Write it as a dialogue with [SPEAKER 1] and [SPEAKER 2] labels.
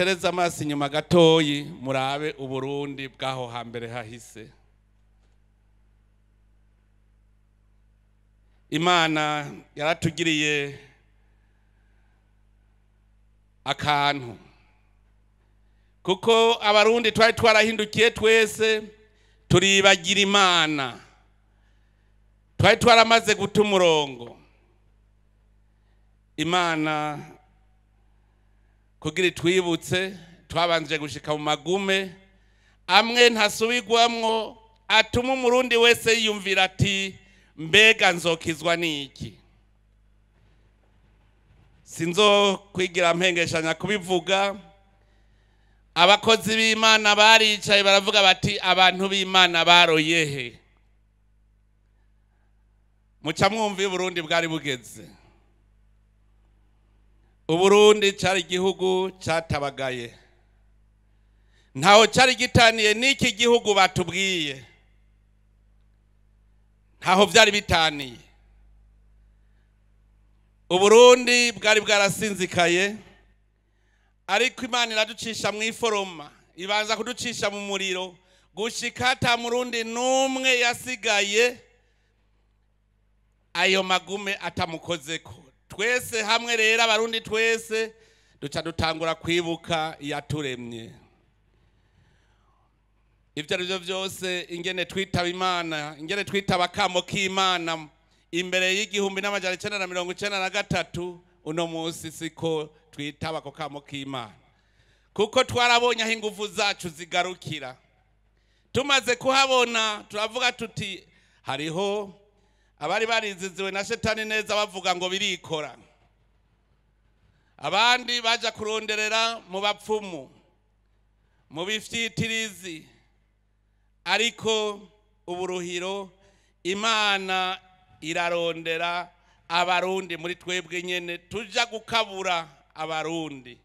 [SPEAKER 1] Dutereze amaso inyuma gatoyi murabe Uburundi bw'aho hambere hahise. Imana yaratugiriye akantu, kuko Abarundi twari twarahindukiye twese turibagira Imana, twari twaramaze guta umurongo. Imana kugira itwibutse twabanje gushika mu magume amwe ntasubigwamwo, atuma Umurundi wese yiyumvira ati mbega nzokizwa niki? Sinzo kwigira mpengeshanya kubivuga. Abakozi b'Imana baricaye baravuga bati abantu b'Imana baroyehe? Muca mwumva Uburundi bwari bugeze. Uburundi cari igihugu catabagaye, ntaho cari gitaniye n'iki gihugu batubwiye, ntaho vyari bitaniye. Uburundi bwari bwarasinzikaye, ariko Imana iraducisha mu iforoma, ibanza kuducisha mu muriro gushika ata Murundi n'umwe yasigaye ayo magume atamukozeko. Twese hamwe rero Abarundi twese duca dutangura kwibuka iyaturemye. Ivyo arivyo vyose, ingene twitaba Imana, ingene twitaba akamo k'Imana imbere y'1993, uno munsi siko twitaba ako kamo k'Imana, kuko twarabonye aho ingufu zacu zigarukira. Tumaze kuhabona turavuga tuti hariho abari bariziziwe na shetani neza bavuga ngo birikora, abandi baja kuronderera mu bapfumu, mu bifyitirizi, ariko uburuhiro Imana irarondera Abarundi muri twebwe nyene tuja gukabura Abarundi.